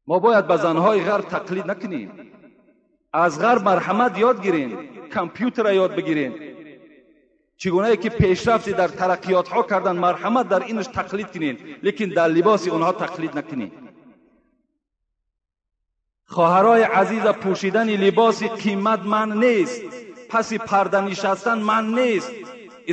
Мо бояд ба занҳои ғарб тақлид накунем. Аз ғарб марҳамат ёд гирем, компютера ёд бигирем. Чӣ гунае ки пешрафти дар тараққиётҳо кардан, марҳамат дар инаш тақлид кунем, лекин дар либоси онҳо тақлид накунем. Хоҳарои азиза, пӯшидани либоси қимат манъ нест, паси парда нишастан манъ нест.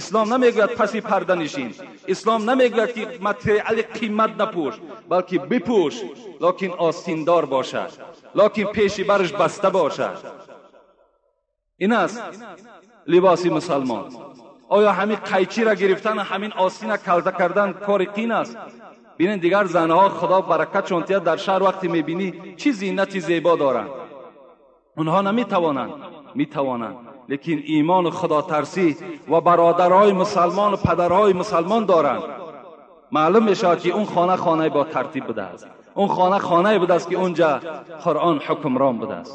Ислом намегӯяд паси парда нишин, ислом намегӯяд ки материали қимат напӯш, балки бипӯш, локин остиндор бошад, локин пеши барш баста бошад. Ин аст либоси мусалмон. Оё ҳамин қайчиро гирифтан, ҳамин остина калта кардан кори қин аст? Бинед, дигар занҳо, худо баракатшон диҳад, дар шаҳр вақте мебинӣ чӣ зинати зебо доранд. Онҳо наметавонанд, метавонанд, лекин имону худотарсӣ ва бародарҳои мусалмону падарҳои мусалмон доранд. Маълум мешавад ки он хона хонаи бо тартиб будааст, он хона хонае будааст ки онҷа Қуръон ҳукмрон будааст.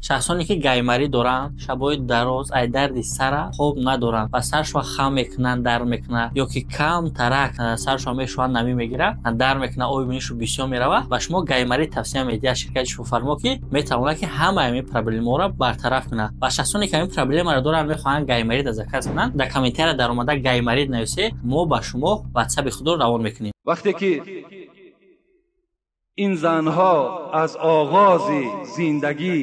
Шахсоне ки гаймарӣ доранд, шабҳои дароз ай дарди сара хоб надоранд ва саршон хам мекунанд, дар мекунад, ё ки кам тарак саршон мешӯянд, намӣ мегирад, дар мекунад, оби бинишу бисёр меравад, ба шумо гаймарӣ тавсия медиҳад ширкати Шифофармо, ки метавонад ки ҳамаи ҳамин проблемаро бартараф кунад. Ва шахсоне ки ҳамин проблемаро доранд, мехоҳанд гаймарида заказ кунанд, дар комментария даромада гаймарид нависед, мо ба шумо ватсапи худро равон мекунем. Вақте ки ин занҳо аз оғози зиндагӣ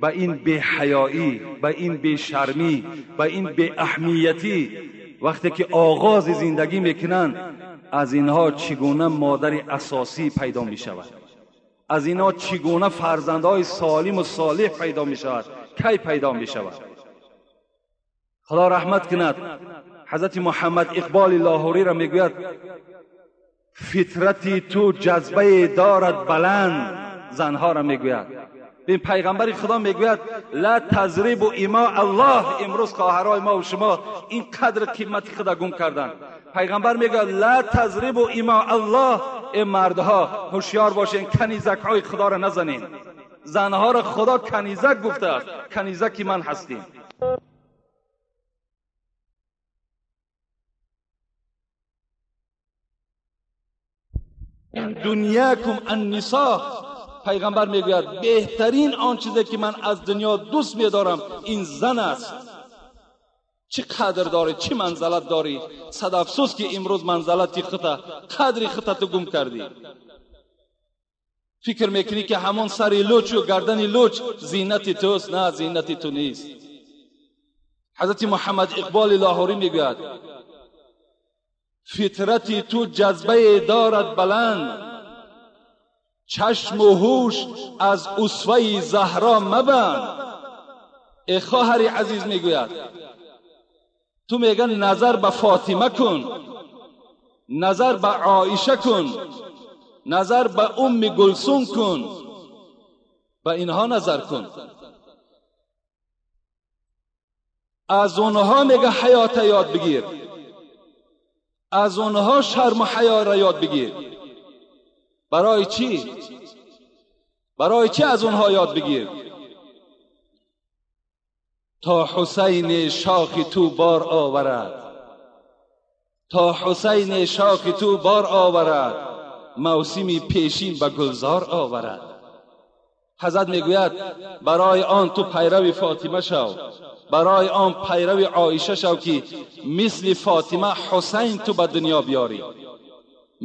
ба ин беҳаёӣ, ба ин бешармӣ, ба ин беаҳамиятӣ вақте ки оғози зиндагӣ мекунанд, аз инҳо чӣ гуна модари асосӣ пайдо мешавад? Аз инҳо чӣ гуна фарзандҳои солиму солеҳ пайдо мешавад? Кай пайдо мешавад? Худо раҳмат кунад ҳазрати Муҳаммад Иқболи Лоҳуриро, мегӯяд: фитрати ту ҷазбае дорад баланд. Занҳоро мегӯяд. Бин, пайғамбари худо мегӯяд: ла тазрибу има Аллоҳ. Имрӯз хоҳарои мо ва шумо ин қадр қимати худа гум карданд. Пайғамбар мегӯяд: ла тазрибу има Аллоҳ. Э мардҳо, ҳушёр бошен, канизакҳои худоро назанед. Занҳоро худо канизак гуфтааст, канизаки ман ҳастем. Дунякум аннисо. Пайғамбар мегӯяд: беҳтарин он чизе ки ман аз дунё дӯст медорам ин зан аст. Чӣ қадр дорӣ, чӣ манзалат дорӣ? Сад афсӯс ки имрӯз манзалати хута, қадри хута ту гум кардӣ. Фикр мекунӣ ки ҳамон сари лучу гардани луч зинати туст. На, зинати ту нест. Ҳазрати Муҳаммад Иқболи Лоҳурӣ мегӯяд: фитрати ту ҷазбае дорад баланд, чашму ҳуш аз усваи Заҳро мабанд. Э хоҳари азиз, мегӯяд, ту мегӯяд назар ба Фотима кун, назар ба Оиша кун, назар ба Умми Гулсум кун, ба инҳо назар кун. Аз онҳо мега ҳаёта ёд бигир, аз онҳо шарму ҳаёро ёд бигир. Барои чӣ? Барои чӣ аз онҳо ёд бигир? То Ҳусайни шохи ту бор оварад, то Ҳусайни шохи ту бор оварад, мавсими пешин ба гулзор оварад. Ҳазрат мегӯяд: барои он ту пайрави Фотима шав, барои он пайрави Оиша шав ки мисли Фотима Ҳусайн ту ба дунё биёрӣ,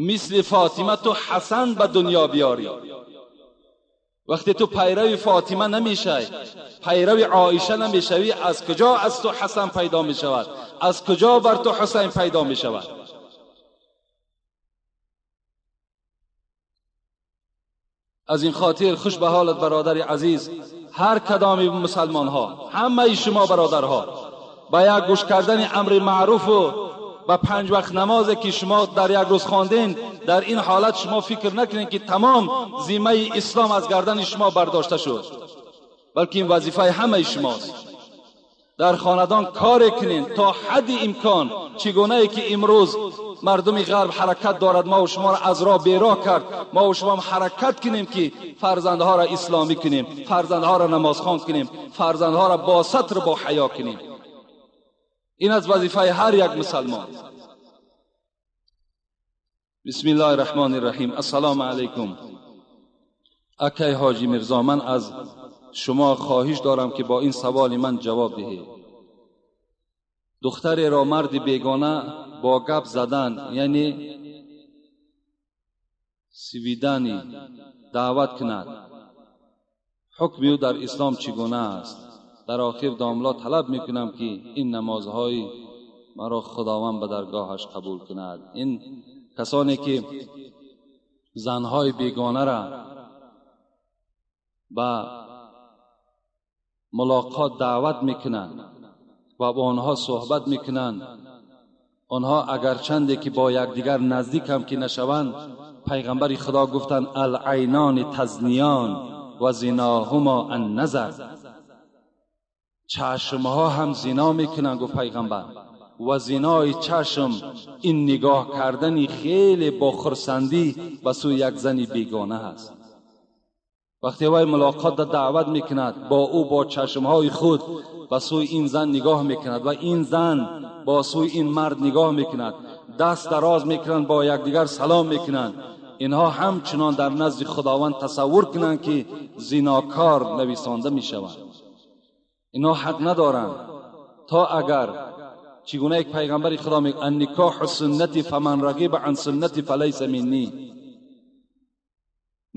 мисли Фотима ту Ҳасан ба дунё биёрӣ. Вақте ту пайрави Фотима намешавӣ, пайрави Оиша намешавӣ, аз куҷо аз ту Ҳасан пайдо мешавад? Аз куҷо бар ту Ҳусайн пайдо мешавад? Аз ин хотир хуш ба ҳолат бародари азиз, ҳар кадоми мусалмонҳо, ҳамаи шумо бародарҳо, ба як гӯш кардани амри маъруфу ба панҷ вақт намозе ки шумо дар як рӯз хонден, дар ин ҳолат шумо фикр накунед ки тамом зиммаи ислом аз гардани шумо бардошта шуд, балки ин вазифаи ҳамаи шумост. Дар хонадон коре кунед то ҳадди имкон, чӣ гунае ки имрӯз мардуми ғарб ҳаракат дорад, мо шуморо аз роҳ бероҳ кард, мо шумо ҳаракат кунем ки фарзандҳоро исломӣ кунем, фарзандҳоро намозхон кунем, фарзандҳоро бо сатр, бо ҳаё кунем. Ин аз вазифаи ҳар як мусалмон. Бисмиллоҳи раҳмони раҳим. Ассалому алайкум. Акай Ҳоҷи Мирзо, ман аз шумо хоҳиш дорам ки бо ин саволи ман ҷавоб диҳед. Духтареро марди бегона бо гап задан, яъне свидание, даъват кунад, ҳукми ӯ дар ислом чӣ гуна аст? Дар охир домла талаб мекунам ки ин намозҳои маро Худованд ба даргоҳаш қабул кунад. Ин касоне ки занҳои бегонаро ба мулоқот даъват мекунанд ва бо онҳо суҳбат мекунанд, онҳо агарчанде ки бо якдигар наздик ҳам ки нашаванд, пайғамбари Худо гуфтанд: алайнони тазниён ва зиноҳумо анназар. Чашмҳо ҳам зино мекунанд, гуфт пайғамбар, ва зинои чашм ин нигоҳ кардани хеле бо хурсандӣ ба сӯи як зани бегона аст. Вақте вай мулоқот даъват мекунад, бо ӯ бо чашмҳои худ ба сӯи ин зан нигоҳ мекунад ва ин зан бо сӯи ин мард нигоҳ мекунад, даст дароз мекунанд, бо якдигар салом мекунанд. Инҳо ҳамчунон дар назди Худованд тасаввур кунанд ки зинокор нависонда мешаванд. Инҳо ҳақ надоранд то агар чӣ гуна як пайғамбари Худо мегӯяд: анникоҳу суннати фаман рағиба ан суннати фалайса минни.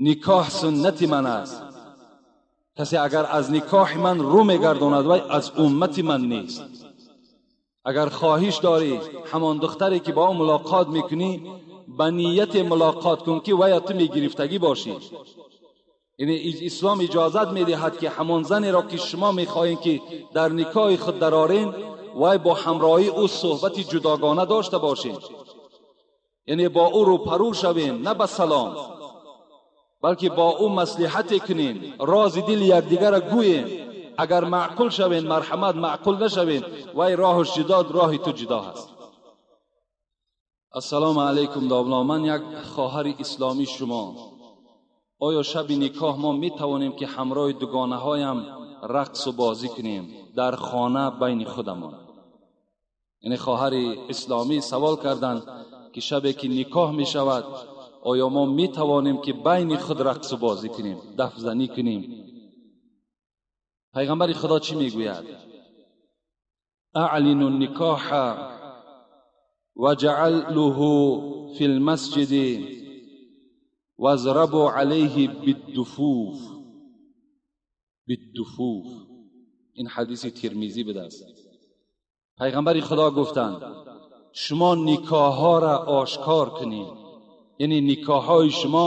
Никоҳ суннати ман аст, касе агар аз никоҳи ман рӯ мегардонад, вай аз уммати ман нест. Агар хоҳиш дорӣ ҳамон духтаре ки бо ӯ мулоқот мекунӣ, ба ният мулоқот кун ки вай ту мегирифтагӣ бошӣ. Яъне ислом иҷозат медиҳад ки ҳамон занеро ки шумо мехоҳед ки дар никоҳи худ дарорен, вай бо ҳамроҳии ӯ суҳбати ҷудогона дошта бошед, яъне бо ӯ рӯпарӯ шавем, на ба салом, балки бо ӯ маслиҳате кунем, рози дили якдигарро гӯем. Агар маъқул шавем, марҳамат, маъқул нашавем, вай роҳаш ҷудо, роҳи ту ҷудо ҳаст. Ассалому алайкум домла, ман як хоҳари исломии шумо. Оё шаби никоҳ мо метавонем ки ҳамроҳи дугонаҳоям рақсу бозӣ кунем дар хона байни худамон? Яъне хоҳари исломӣ савол карданд ки шабе ки никоҳ мешавад, оё мо метавонем ки байни худ рақсу бозӣ кунем, дафзанӣ кунем? Пайғамбари Худо чӣ мегӯяд? аълину никоҳа ваҷъалуҳу фи лмасҷиди вазрабу алайҳи биддуфуф. биддуфуф. Ин ҳадиси Тирмизӣ будааст. Пайғамбари Худо гуфтанд: шумо никоҳҳоро ошкор кунед, яъне никоҳҳои шумо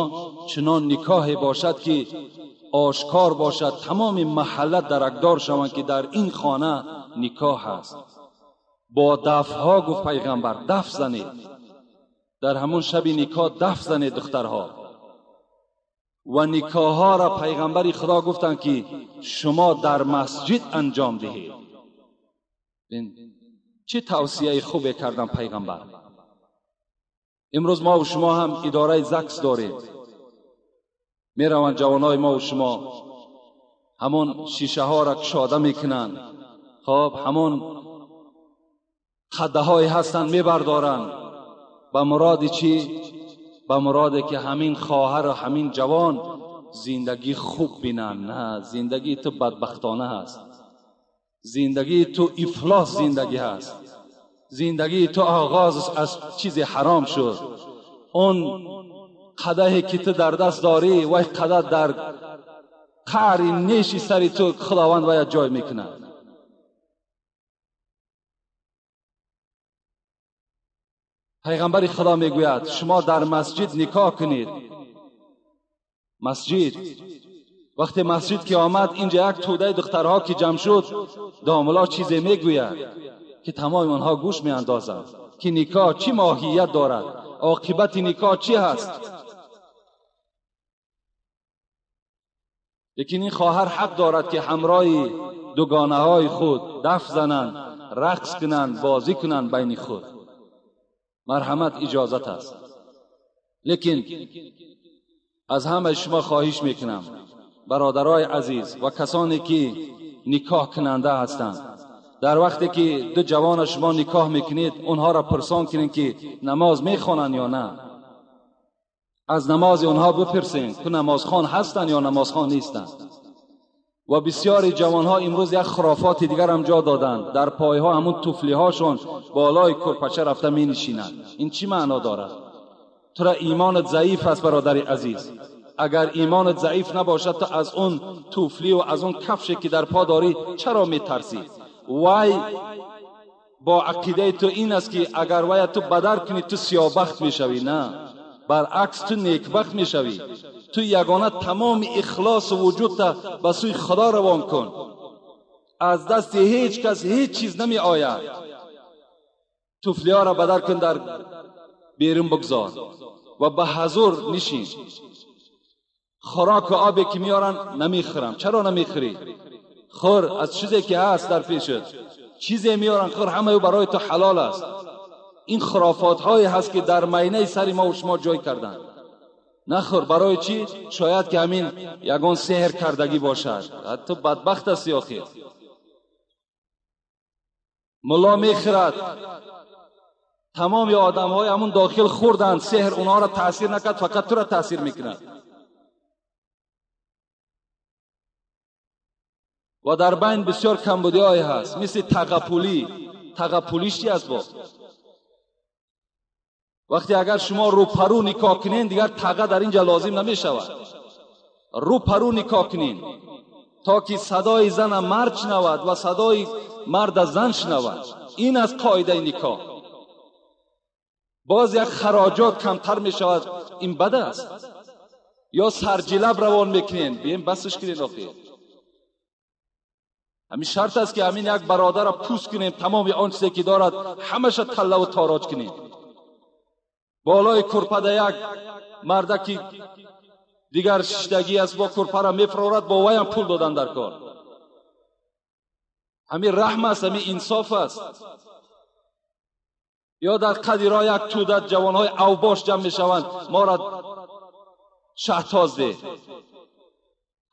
чунон никоҳе бошад ки ошкор бошад, тамоми маҳалла даракдор шаванд ки дар ин хона никоҳ аст. Бо дафҳо, гуфт пайғамбар, даф занед дар ҳамон шаби никоҳ, даф занед духтарҳо. Ва никоҳҳоро пайғамбари Худо гуфтанд ки шумо дар масҷид анҷом диҳед. Чӣ тавсияи хубе кардан пайғамбар. Имрӯз мо ва шумо ҳам идораи ЗАГС дорем. Мераванд ҷавонои мо ва шумо, ҳамон шишаҳоро кушода мекунанд, хоб ҳамон қаддаҳое ҳастанд мебардоранд. Ба муроди чӣ? Ба муроде ки ҳамин хоҳару ҳамин ҷавон зиндагӣ хуб бинанд. На, зиндагии ту бадбахтона ҳаст, зиндагии ту ифлос зиндагӣ ҳаст, зиндагии ту оғоз аз чизи ҳаром шуд. Он қадаҳе ки ту дар даст дорӣ, вай қадаҳ дар қаъри неши сари ту Худованд вая ҷой мекунад. Пайғамбари Худо мегӯяд: шумо дар масҷид никоҳ кунед. Масҷид, вақте масҷид ки омад, инҷа як тӯдаи духтарҳо ки ҷамъ шуд, домулло чизе мегӯяд ки тамоми онҳо гӯш меандозанд ки никоҳ чӣ моҳият дорад, оқибати никоҳ чӣ ҳаст. Лекин ин хоҳар ҳақ дорад ки ҳамроҳи дугонаҳои худ даф зананд, рақс кунанд, бозӣ кунанд байни худ. Марҳамат, иҷозат аст. Лекин аз ҳамаи шумо хоҳиш мекунам, бародарои азиз ва касоне ки никоҳ кунанда ҳастанд, дар вақте ки ду ҷавона шумо никоҳ мекунед, онҳоро пурсон кунед ки намоз мехонанд ё на. Аз намози онҳо бипурсед, ту намозхон ҳастанд ё намозхон нестанд. Ва бисёри ҷавонҳо имрӯз як хурофоти дигар ҳам ҷо доданд. Дар пойҳо ҳамун туфлиҳошон болои курпача рафта менишинанд. Ин чӣ маъно дорад? Тура имонат заиф аст, бародари азиз. Агар имонат заиф набошад, ту аз он туфли ва аз он кафше ки дар по дорӣ чаро метарсӣ? Вай бо ақидаи ту ин аст ки агар вая ту бадар кунӣ, ту сиёбахт мешавӣ. На, баръакс, ту некбахт мешавӣ. Ту ягона тамоми ихлосу вуҷудта ба сӯи Худо равон кун. Аз дасти ҳеҷ кас ҳеҷ чиз намеояд. Туфлиҳоро бадар кун, дар берун бигзор ва ба ҳазур нишин. Хӯроку обе ки меоранд намехӯрам. Чаро намехӯрӣ? Хӯр аз чизе ки ҳаст дар пешат. Чизе меоранд, хӯр, ҳамаи ӯ барои ту ҳалол аст. Ин хурофотҳое ҳаст ки дар майнаи сари мо шумо ҷой карданд. Нахӯр, барои чӣ? Шояд ки ҳамин ягон сеҳр кардагӣ бошад. Ту бадбахт ҳастӣ охир. Мулло мехӯрад, тамоми одамҳои ҳамун дохил хӯрданд, сеҳр онҳоро таъсир накард, фақат туро таъсир мекунад. Ва дар байн бисёр камбудиҳое ҳаст, мисли тағапулӣ. Тағапулиш чи аст бо? Вақте агар шумо рӯпарӯ никоҳ кунед, дигар таға дар инҷа лозим намешавад. Рӯпарӯ никоҳ кунед, то ки садои зана мард шунавад ва садои марда зан шунавад. Ин аст қоидаи никоҳ. Боз як хароҷот камтар мешавад, ин бад аст. Ё сарҷилаб равон мекунед, бием басш кунед охир. Ҳамин шарт аст ки ҳамин як бародарро пӯст кунем, тамоми он чизе ки дорад ҳамаша таллаву тороҷ кунем. Болои курпада як мардаки дигар шиштагӣ аст, бо курпара мефурорад, бо ваям пул додан дар кор. Ҳамин раҳм аст, ҳамин инсоф аст. Ё дар қади роҳ як тӯда ҷавонҳои авбош ҷамъ мешаванд, моро шаҳтоз деҳ.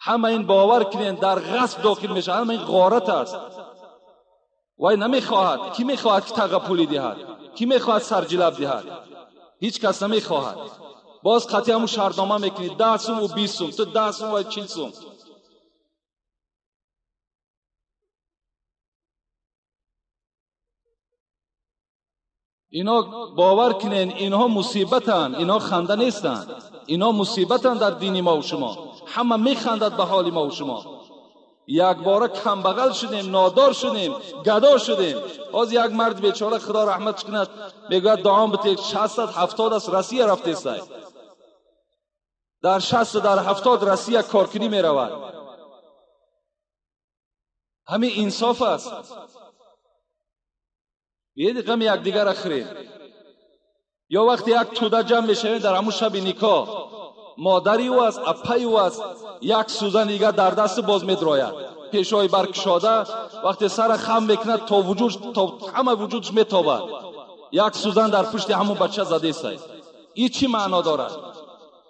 Ҳама ин бовар кунед, дар ғасб дохил мешавад, ҳама ин ғорат аст. Вай намехоҳад. Кӣ мехоҳад ки тағапулӣ диҳад? Кӣ мехоҳад сарҷилаб диҳад? Ҳеҷ кас намехоҳад. Боз қатъи ҳамун шартнома мекунӣ, 10 сум ва 20 сум, ту 10 сум ва 40 сум. Ино бовар кунед, инҳо мусибатанд, инҳо ханда нестанд. Инҳо мусибатанд дар дини мо ва шумо. Ҳама механдад ба ҳоли мо ва шумо. Якбора камбағал шудем, нодор шудем, гадо шудем. Ҳозир як мард бечора, Худо раҳматш кунад, мегӯяд дуом битед, 60-70 аст, Россия рафтестай. Дар 60 дар 70 Россия коркунӣ меравад. Ҳамин инсоф аст. Биед ғами якдигарро хӯрем. Ё вақте як тӯда ҷамъ мешавем дар ҳамун шаби никоҳ, модари ӯ аст, аппаи ӯ аст, як сӯзан дигар дар дасту боз медрояд. Пешҳои баркушода вақте сара хам мекунад, то вуҷуд, то ҳама вуҷудш метобад. Як сӯзан дар пушти ҳамун бача задесай. Ин чӣ маъно дорад?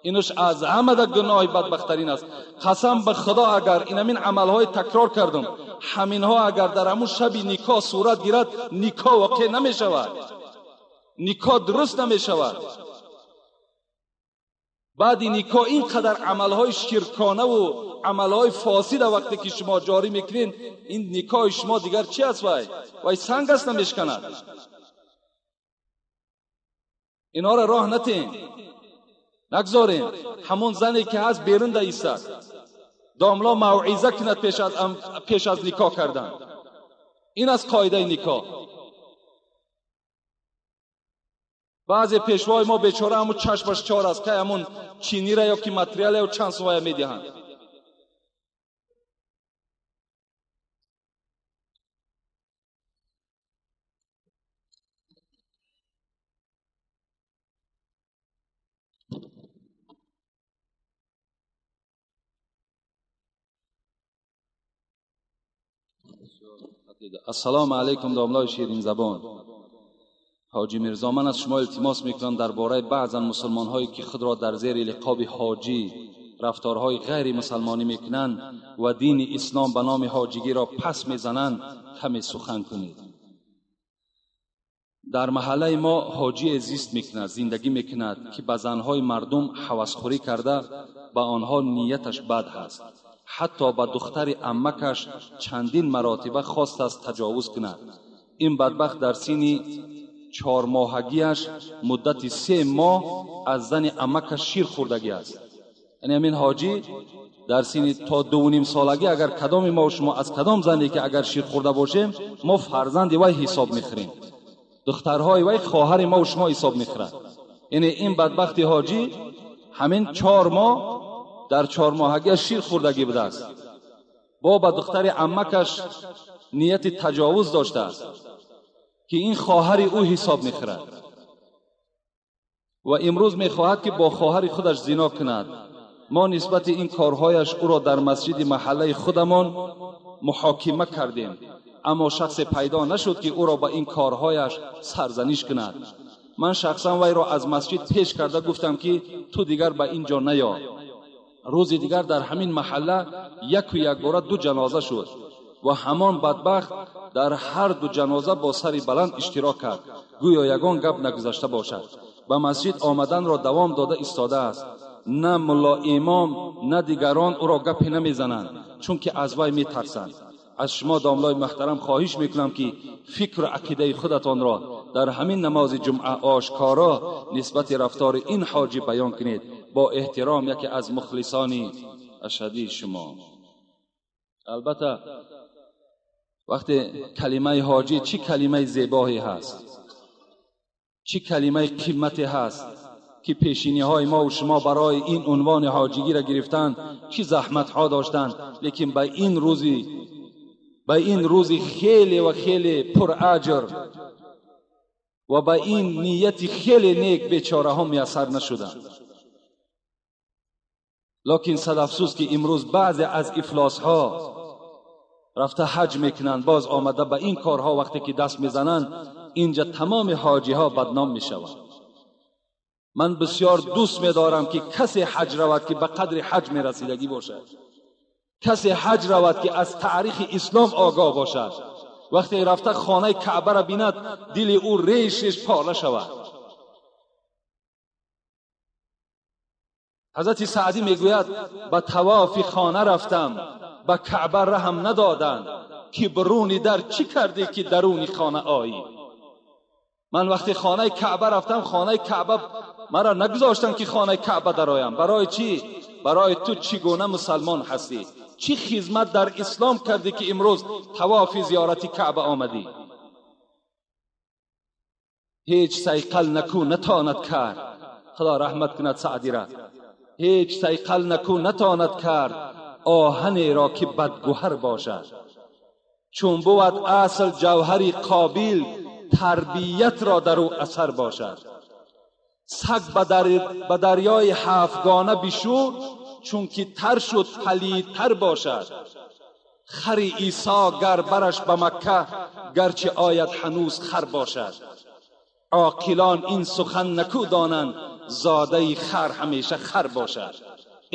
Инаш аз ҳамада гуноҳи бадбахттарин аст. Қасам ба Худо, агар ин ҳамин амалҳои такрор кардам, ҳаминҳо агар дар ҳамун шаби никоҳ сурат гирад, никоҳ воқеъ намешавад, никоҳ дуруст намешавад. Баъди никоҳ ин қадар амалҳои ширконаву амалҳои фосида вақте ки шумо ҷорӣ мекунед, ин никоҳи шумо дигар чи аст? Вай вай санг аст, намешканад. Инҳоро роҳ натем, нагзорем. Ҳамон зане ки ҳаст берун даистад, домло мавъиза кунад пеш аз никоҳ кардан. Ин аст қоидаи никоҳ. Баъзе пешвои мо бечора ҳамун чашмаш чор аст, кай ҳамун чинира ё ки материала ё чанд сумая медиҳанд. Ассалому алайкум, домлои ширинзабон. ҳоҷи Мирзо, ман аз шумо илтимос мекунам дар бораи баъзан мусулмонҳое ки худро дар зери лиқоби ҳоҷӣ рафторҳои ғайримусалмонӣ мекунанд ва дини ислом ба номи ҳоҷигиро пас мезананд, каме сухан кунед. Дар маҳаллаи мо ҳоҷие зист мекунад, зиндагӣ мекунад, ки ба занҳои мардум ҳавасхӯрӣ карда ба онҳо нияташ бад ҳаст. Ҳатто ба духтари аммакаш чандин маротиба хостааст таҷовуз кунад. Ин бадбахт дар синни чормоҳагиаш муддати 3 моҳ аз зани аммакаш шир хӯрдагӣ аст. Яъне ҳамин ҳоҷӣ дар синни то 2.5 солагӣ агар кадоми мо шумо аз кадом зане ки агар шир хӯрда бошем, мо фарзанди вай ҳисоб мехӯрем. Духтарҳои вай хоҳари мо шумо ҳисоб мехӯрад. Яъне ин бадбахти ҳоҷӣ ҳамин 4 моҳ дар 4 моҳагиаш шир хӯрдагӣ будааст. Бо ба духтари аммакаш нияти таҷовуз доштааст ки ин хоҳари ӯ ҳисоб мехӯрад ва имрӯз мехоҳад ки бо хоҳари худаш зино кунад. Мо нисбати ин корҳояш ӯро дар масҷиди маҳаллаи худамон муҳокима кардем, аммо шахсе пайдо нашуд ки ӯро ба ин корҳояш сарзаниш кунад. Ман шахсан вайро аз масҷид пеш карда гуфтам ки ту дигар ба ин ҷо наё. Рӯзи дигар дар ҳамин маҳалла яку якбора 2 ҷаноза шуд ва ҳамон бадбахт дар ҳар 2 ҷаноза бо сари баланд иштирок кард, гӯё ягон гап нагузашта бошад. Ба масҷид омаданро давом дода истодааст. На мулло имом, на дигарон ӯро гапе намезананд, чунки аз вай метарсанд. Аз шумо домлои муҳтарам хоҳиш мекунам ки фикру ақидаи худатонро дар ҳамин намози ҷумъа ошкоро нисбати рафтори ин ҳоҷӣ баён кунед. Бо эҳтиром яке аз мухлисони ашадии шумо. Албатта вақте калимаи ҳоҷӣ чӣ калимаи зебоҳе ҳаст, чӣ калимаи қимате ҳаст ки пешиниҳои мо ва шумо барои ин унвони ҳоҷигиро гирифтанд, чӣ заҳматҳо доштанд, лекин ба ин рӯзи хеле ва хеле пураҷр ва ба ин нияти хеле нек бечораҳо муяссар нашуданд. Лекин сад афсӯс ки имрӯз баъзе аз ифлосҳо рафта ҳаҷ мекунанд, боз омада ба ин корҳо вақте ки даст мезананд, инҷа тамоми ҳоҷиҳо бадном мешаванд. Ман бисёр дӯст медорам ки касе ҳаҷ равад ки ба қадри ҳаҷ мерасидагӣ бошад, касе ҳаҷ равад ки аз таърихи ислом огоҳ бошад. Вақте рафта хонаи каъбаро бинад, дили ӯ реш реш пора шавад. ҳазрати Саъдӣ мегӯяд: ба тавофи хона рафтам, ба каъба раҳм надоданд, ки беруни дар чӣ кардӣ ки даруни хона оӣ? Ман вақте хонаи каъба рафтам, хонаи каъба маро нагузоштанд ки хонаи каъба дароям. Барои чӣ? Барои ту чӣ гуна мусалмон ҳастӣ? Чӣ хизмат дар ислом кардӣ ки имрӯз тавофи зиёрати каъба омадӣ? Ҳеҷ сайқал наку натонад кард. Худо раҳмат кунад Саъдиро. Ҳеҷ сайқал наку натонад кард оҳанеро ки бадгӯҳар бошад. Чун бувад асл ҷавҳари қобил, тарбиятро дар ӯ асар бошад. Саг ба дарёи ҳафтгона бишӯ, чунки тар шуд палидтар бошад. Хари Исо гар бараш ба Макка, гарчи ояд ҳанӯз хар бошад. Оқилон ин сухан наку донанд, зодаи хар ҳамеша хар бошад.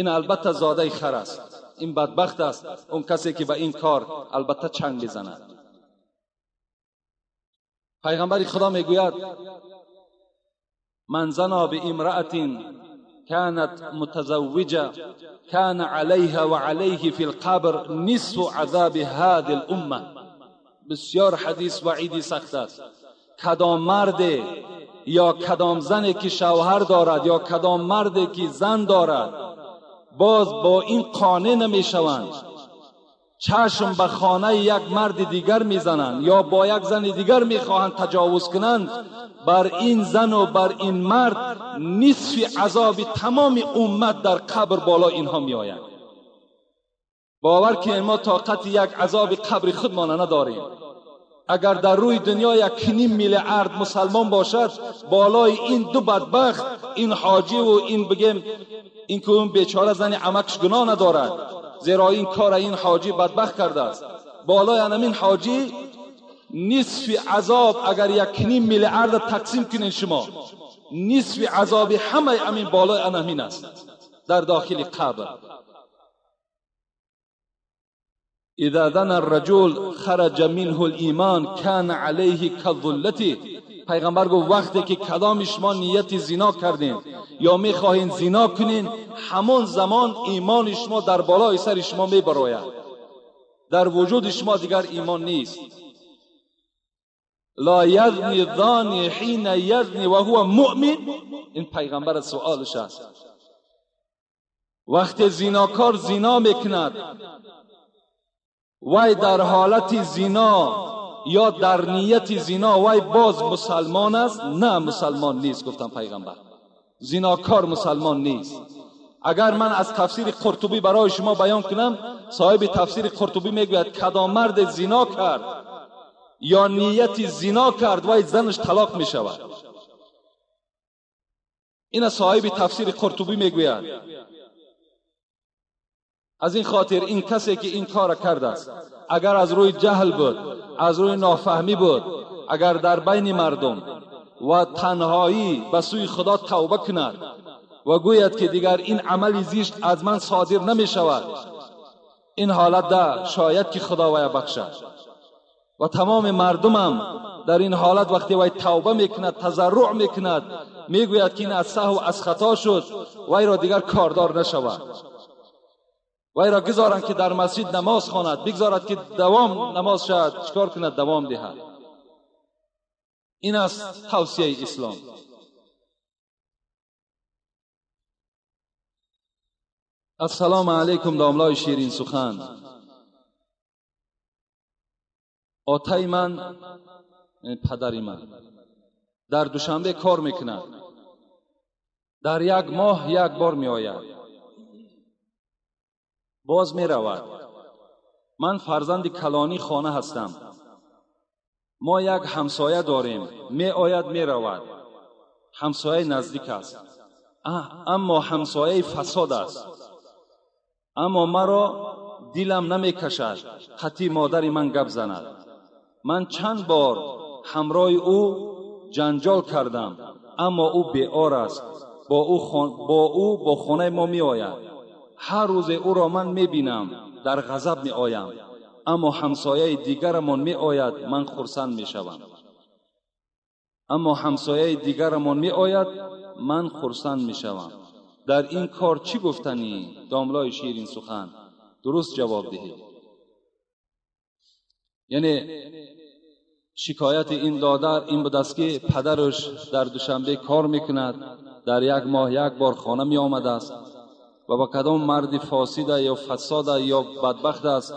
Ин албатта зодаи хар аст, ин бадбахт аст он касе ки ба ин кор албатта чанг мезанад. Пайғамбари Худо мегӯяд: ман зано биимраатин كانت متزوجة كان عليها وعليه في القبر نصف عذاب هذه الأمة. بسیار حدیث وعیدی سخت است. کدام مرد یا کدام زنی که شوهر دارد یا کدام مردی که زن دارد باز با این قانع نمیشوند، چشم به خانه یک مرد دیگر میزنند یا با یک زن دیگر میخواهند تجاوز کنند، بر این زن و بر این مرد نصف عذاب تمام امت در قبر بالا اینها میآید. باور که ما طاقت یک عذاب قبر خودمان نداریم. اگر در روی دنیا 1.5 میلیارد مسلمان باشد، بالای این دو بدبخت، این حاجی و این بگیم این که اون بیچاره زن عمکش گناه ندارد، زیرا این کار این حاجی بدبخت کرده است، بالای همین حاجی نصف عذاب اگر 1.5 میلیارد تقسیم کنین شما، نصف عذاب همه همین بالای همین است در داخل قبر. اذا ذن الرجل خرج منه الایمان كان عليه كظلته. پیغمبر گفت وقتی که کدام شما نیت زنا کردین یا میخواهین زنا کنین، همون زمان ایمان شما در بالای سر شما میبراید، در وجود شما دیگر ایمان نیست. لا یزنی الزانی حین یزنی و هو مؤمن. این پیغمبر سوالش است. وقتی زیناکار زینا میکند، وی در حالت زینا یا در نیت زینا وی باز مسلمان است؟ نه، مسلمان نیست. گفتم پیغمبر زیناکار مسلمان نیست. اگر من از تفسیر قرطبی برای شما بیان کنم، صاحب تفسیر قرطبی میگوید کدام مرد زینا کرد یا نیت زینا کرد وی زنش طلاق میشود. این صاحب تفسیر قرطبی میگوید. از این خاطر این کسی که این کار کرده است، اگر از روی جهل بود، از روی نافهمی بود، اگر در بین مردم و تنهایی به سوی خدا توبه کند و گوید که دیگر این عمل زشت از من صادر نمی شود، این حالت ده شاید که خدا وی بخشد. و تمام مردمم در این حالت وقتی وی توبه میکند، تضرع میکند، میگوید که این از سهو از خطا شد، وی را دیگر کاردار نشود، وی را گذارند که در مسجد نماز خواند، بگذارد که دوام نماز شد، چکار کند؟ دوام دهد. این است توصیه اسلام. السلام علیکم داملای شیرین سخن. آتای من، پدری من، در دوشنبه کار میکند. در یک ماه یک بار می آید، باز می رود. من فرزند کلانی خانه هستم. ما یک همسایه داریم، می آید می رود. همسایه نزدیک است، اما همسایه فساد است. اما مرا دلم نمی کشد خطی مادر من گپ زند. من چند بار همراه او جنجال کردم، اما او بی‌عار است. با او با خانه ما می آید. هر روز او را من می بینم، در غضب می آیم. اما همسایه دیگرمان می آید، من خرسند می شوم. اما همسایه دیگرمان می آید، من خرسند می شوم. در این کار چی گفتنی؟ داملای شیرین سخن درست جواب دهید. یعنی شکایت این دادر این بود است که پدرش در دوشنبه کار میکند، در یک ماه یک بار خانه می آمده است و با کدام مرد فاسد یا فساد یا بدبخت است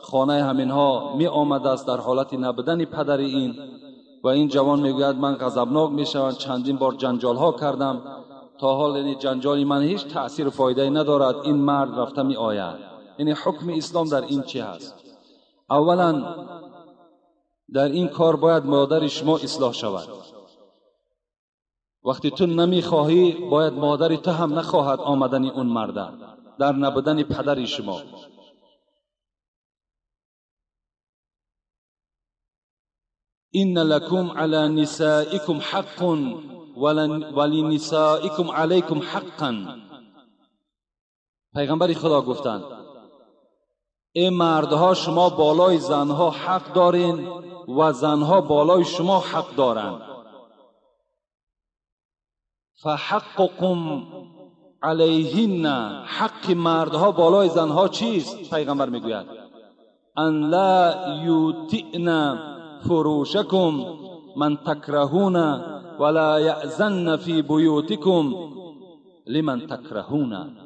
خانه همینها می آمده است در حالت نبودن پدر این. و این جوان میگوید من غضبناک میشوم، چندین بار جنجال ها کردم، تا حال یعنی جنجال من هیچ تأثیر و فایده ندارد، این مرد رفته می آید. یعنی حکم اسلام در این چی هست؟ اولا در این کار باید مادر شما اصلاح شود. وقتی تو نمیخواهی باید مادر تو هم نخواهد آمدن اون مرده در نبودن پدر شما. ان لکم علی نسائکم حق ولنسائکم علیکم حقا. پیغمبر خدا گفتند ای مردها شما بالای زنها حق دارین و زنها بالای شما حق دارند. فحقکم علیهن، حق مردها بالای زنها چیست؟ پیغمبر میگوید ان لا یوتئن فروشکم من تکرهون ولا یأذن فی بیوتکم لمن تکرهون.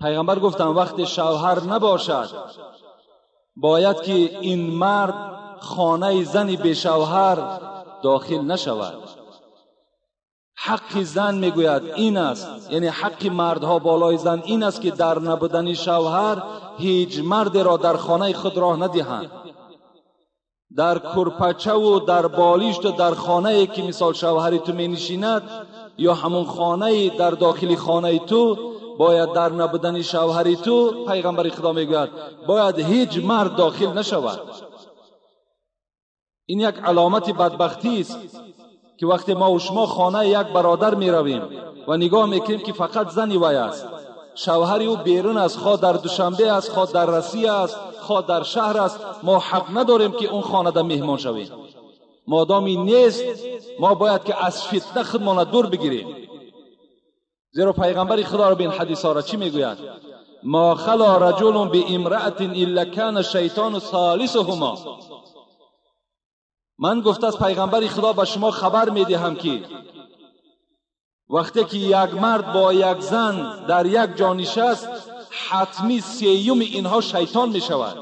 پیغمبر گفتند وقت شوهر نباشد باید که این مرد خانه زنی به شوهر داخل نشود. حق زن میگوید این است، یعنی حق مردها بالای زن این است که در نبودن شوهر هیچ مرد را در خانه خود راه ندهند. در کرپچه و در بالیشت و در خانه که مثال شوهری تو می نشیند یا همون خانه در داخل خانه تو باید در نبودن شوهری تو، پیغمبر خدا میگوید باید هیچ مرد داخل نشود. این یک علامت بدبختی است که وقتی ما و شما خانه یک برادر می رویم و نگاه میکنیم که فقط زنی وی است، شوهری او بیرون است، خواه در دوشنبه است، خواه در رسی است، خواه در شهر است، ما حق نداریم که اون خانه در مهمان شویم. مادامی نیست ما باید که از فتنه خودمان دور بگیریم. زیرا پیغمبر خدا رو بین حدیث ها را چی میگوید؟ ما خلا رجل بامرأة الا کان الشیطان ثالثهما. من گفته از پیغمبر خدا به شما خبر میدهم که وقتی که یک مرد با یک زن در یک جا نشست، حتمی سیوم اینها شیطان میشود.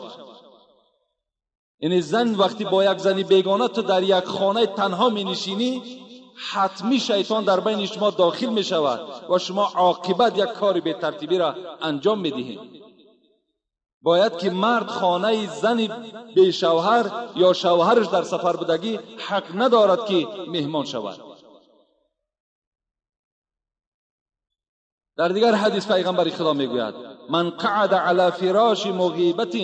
یعنی زن وقتی با یک زنی بیگانه تو در یک خانه تنها می نشینی، حتمی شیطان در بین شما داخل می شود و شما عاقبت یک کار به ترتیبی را انجام می دهید. باید که مرد خانه زن بی شوهر یا شوهرش در سفر بودگی حق ندارد که مهمان شود. در دیگر حدیث پیغمبر خدا میگوید من قعد علی فراش مغیبت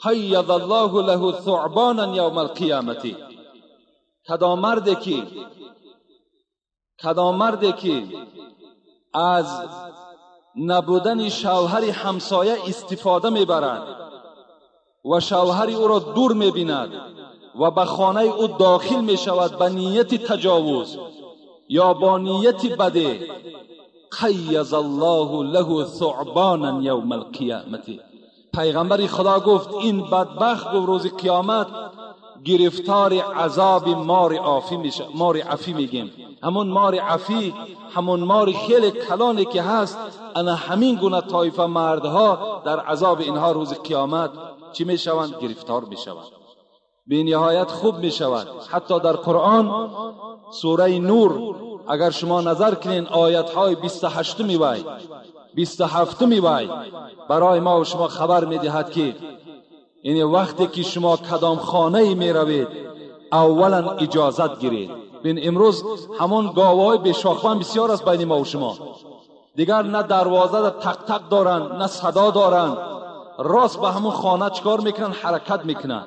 قید الله له ثعبانا یوم القیامت. کدام مردی که از نبودن شوهر همسایه استفاده میبرد و شوهر او را دور میبیند و به خانه او داخل میشود به نیت تجاوز یا با نیت بده، قیض الله له ثعبانا یوم القیامت. پیغمبر خدا گفت این بدبخت گفت روز قیامت گرفتار عذاب مار عافی میشه. مار عفی میگیم، همون مار عفی، همون مار خیلی کلانی که هست. انا همین گونه طایفه مردها در عذاب اینها روز قیامت چی میشوند؟ گرفتار میشوند. به نهایت خوب میشود. حتی در قرآن سوره نور اگر شما نظر کنین آیت های 28 وای 27 وای برای ما و شما خبر میدهد که یعنی وقتی که شما کدام خانه می روید اولا اجازت گیرید. بین امروز همون گاوهای به شاخبان بسیار است بین ما و شما، دیگر نه دروازه تق تق دارن نه صدا دارن، راست به همون خانه چکار میکنن؟ حرکت میکنن.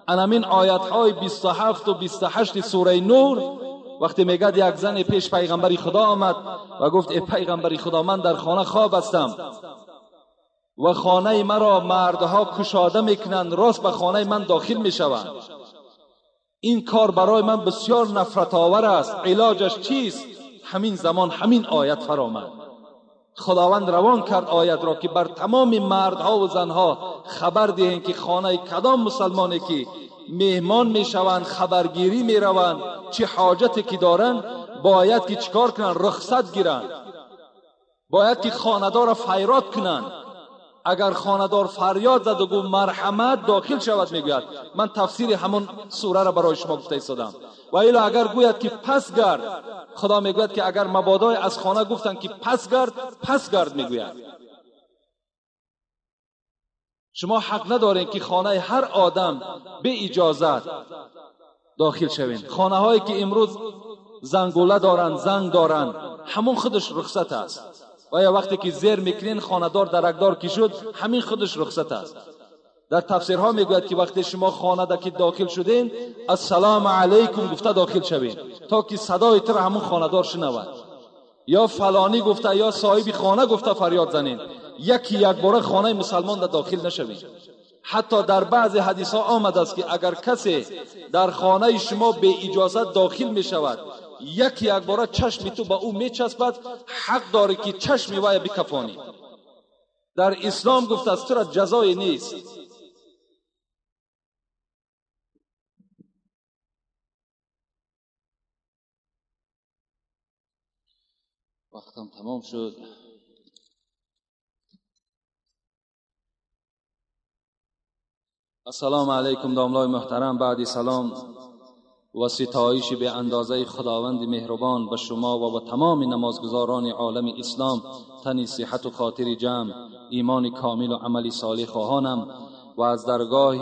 انامین آیت های 27 و 28 سوره نور وقتی میگد یک زن پیش پیغمبر خدا آمد و گفت ای پیغمبر خدا، من در خانه خواب هستم و خانه مرا مردها کشاده میکنند، راست به خانه من داخل میشوند، این کار برای من بسیار نفرت آور است، علاجش چیست؟ همین زمان همین آیت فرامد. خداوند روان کرد آیت را که بر تمام مردها و زنها خبر دهند که خانه کدام مسلمانی که مهمان میشوند، خبرگیری میروند، چه حاجتی که دارند باید که چیکار کنند؟ رخصت گیرند، باید که خانه‌دار را فریاد کنند. اگر خانه‌دار فریاد زد و گفت مرحمت داخل شود، میگوید من تفسیر همون سوره را برای شما گفته ایستادم. و الا اگر گوید که پس گرد، خدا میگوید که اگر مبادای از خانه گفتند که پس گرد، پس گرد میگوید. شما حق ندارین که خانه هر آدم به اجازت داخل شوین. خانه هایی که امروز زنگوله دارن، زنگ دارن، همون خودش رخصت است. و یا وقتی که زیر میکنین خانه‌دار درکدار که شد، همین خودش رخصت است. در تفسیرها میگوید که وقتی شما خانه که داخل شدین السلام علیکم گفته داخل شوین تا که صدای تر همون خانه‌دار شنود، یا فلانی گفته یا صاحب خانه گفته فریاد زنین. یکی یک باره خانه مسلمان در داخل نشوین. حتی در بعض حدیث ها آمده است که اگر کسی در خانه شما به اجازت داخل می شود، یکی یک باره چشم تو به او می چسبد، حق داری که چشم وی بکفانی. در اسلام گفته است تو را جزای نیست. وقتم تمام شد. السلام علیکم داملای محترم. بعد سلام و ستایش به اندازه خداوند مهربان به شما و به تمام نمازگزاران عالم اسلام تنی صحت و خاطر جمع، ایمان کامل و عمل صالح خواهانم و از درگاه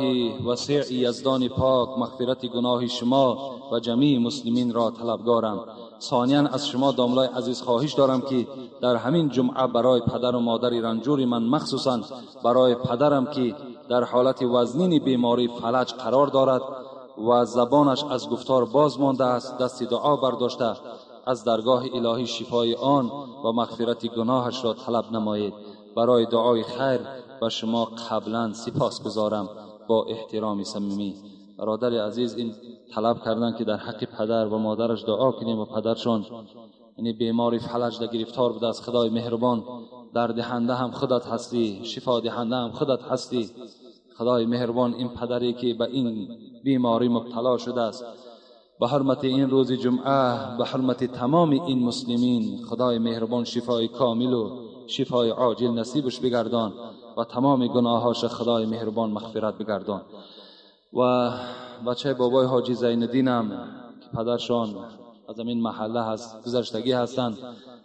وسیع یزدان پاک مغفرت گناه شما و جمیع مسلمین را طلبگارم. ثانیا از شما داملای عزیز خواهش دارم که در همین جمعه برای پدر و مادر رنجور من، مخصوصا برای پدرم که در حالت وزنین بیماری فلج قرار دارد و زبانش از گفتار باز مانده است، دست دعا برداشته از درگاه الهی شفای آن و مغفرت گناهش را طلب نمایید. برای دعای خیر و شما قبلا سپاس گزارم. با احترام صمیمی برادر عزیز این طلب کردن که در حق پدر و مادرش دعا کنیم و پدرشان یعنی بیماری فلج در گرفتار بوده است. خدای مهربان در دهنده هم خودت هستی، شفا دهنده هم خودت هستی. خدای مهربان این پدری که به این بیماری مبتلا شده است، به حرمت این روز جمعه، به حرمت تمام این مسلمین، خدای مهربان شفای کامل و شفای عاجل نصیبش بگردان و تمام گناهاش خدای مهربان مغفرت بگردان. و بچه بابای حاجی زین هم که پدرشان از این محله هست، گذشتگی هستند،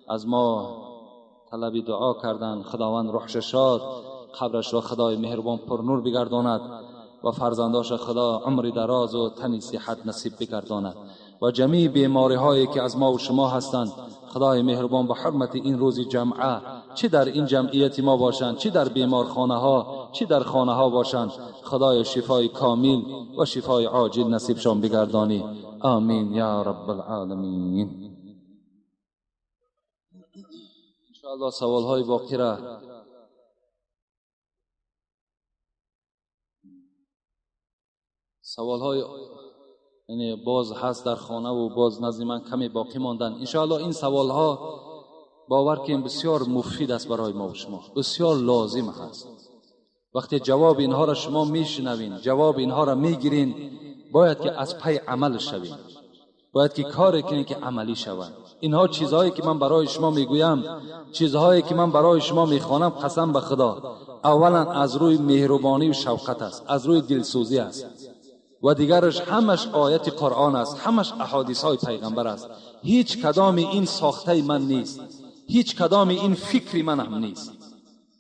از ما طلب دعا کردند. خداوند روحش شاد، قبرش را خدای مهربان پر نور بگرداند و فرزنداش خدا عمر دراز و تنی صحت نصیب بگرداند و جمیع بیماری هایی که از ما و شما هستند خدای مهربان به حرمت این روز جمعه، چه در این جمعیت ما باشند، چه در بیمارخانه ها، چه در خانه ها باشند، خدای شفای کامل و شفای عاجل نصیبشان بگردانی. آمین یا رب العالمین. انشاءالله سوال های باقی را سوال های یعنی باز هست در خانه و باز نزد من کمی باقی ماندن. انشاءالله این سوال ها باور کنیم بسیار مفید است برای ما و شما، بسیار لازم هست. وقتی جواب اینها را شما میشنوین، جواب اینها را میگیرین، باید که از پی عمل شوین، باید که کار کنین که عملی شوند. اینها چیزهایی که من برای شما میگویم، چیزهایی که من برای شما میخوانم، قسم به خدا اولا از روی مهربانی و شفقت است، از روی دلسوزی است، و دیگرش همش آیت قرآن است، همش احادیث های پیغمبر است. هیچ کدام این ساخته من نیست، هیچ کدام این فکری من هم نیست.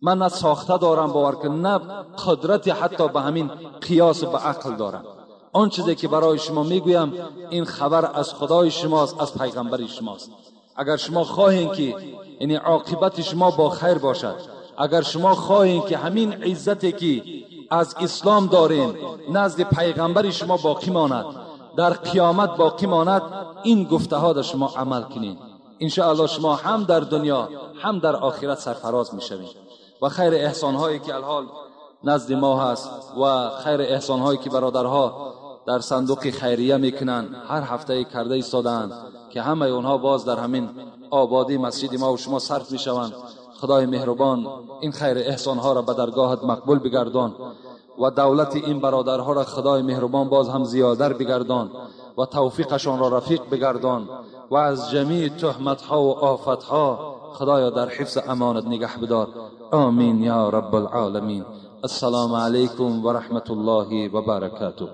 من نه ساخته دارم، باور کن، نه قدرت حتی به همین قیاس و به عقل دارم. آن چیزی که برای شما میگویم این خبر از خدای شماست، از پیغمبر شماست. اگر شما خواهین که یعنی عاقبت شما با خیر باشد، اگر شما خواهین که همین عزتی که از اسلام دارین نزد پیغمبر شما باقی ماند، در قیامت باقی ماند، این گفته ها در شما عمل کنین، انشاءالله شما هم در دنیا هم در آخرت سرفراز میشوین. و خیر احسان هایی که الحال نزد ما هست و خیر احسان هایی که برادرها در صندوق خیریه میکنن، هر هفته کرده ایستادند که همه اونها باز در همین آبادی مسجد ما و شما صرف میشوند. خدای مهربان این خیر احسان ها را به درگاهت مقبول بگردان و دولت این برادرها را خدای مهربان باز هم زیادر بگردان و توفیقشان را رفیق بگردان و از جمیع تهمت ها و آفت ها خدایا در حفظ امانت نگه بدار. آمین یا رب العالمین. السلام علیکم و رحمت الله و برکاته.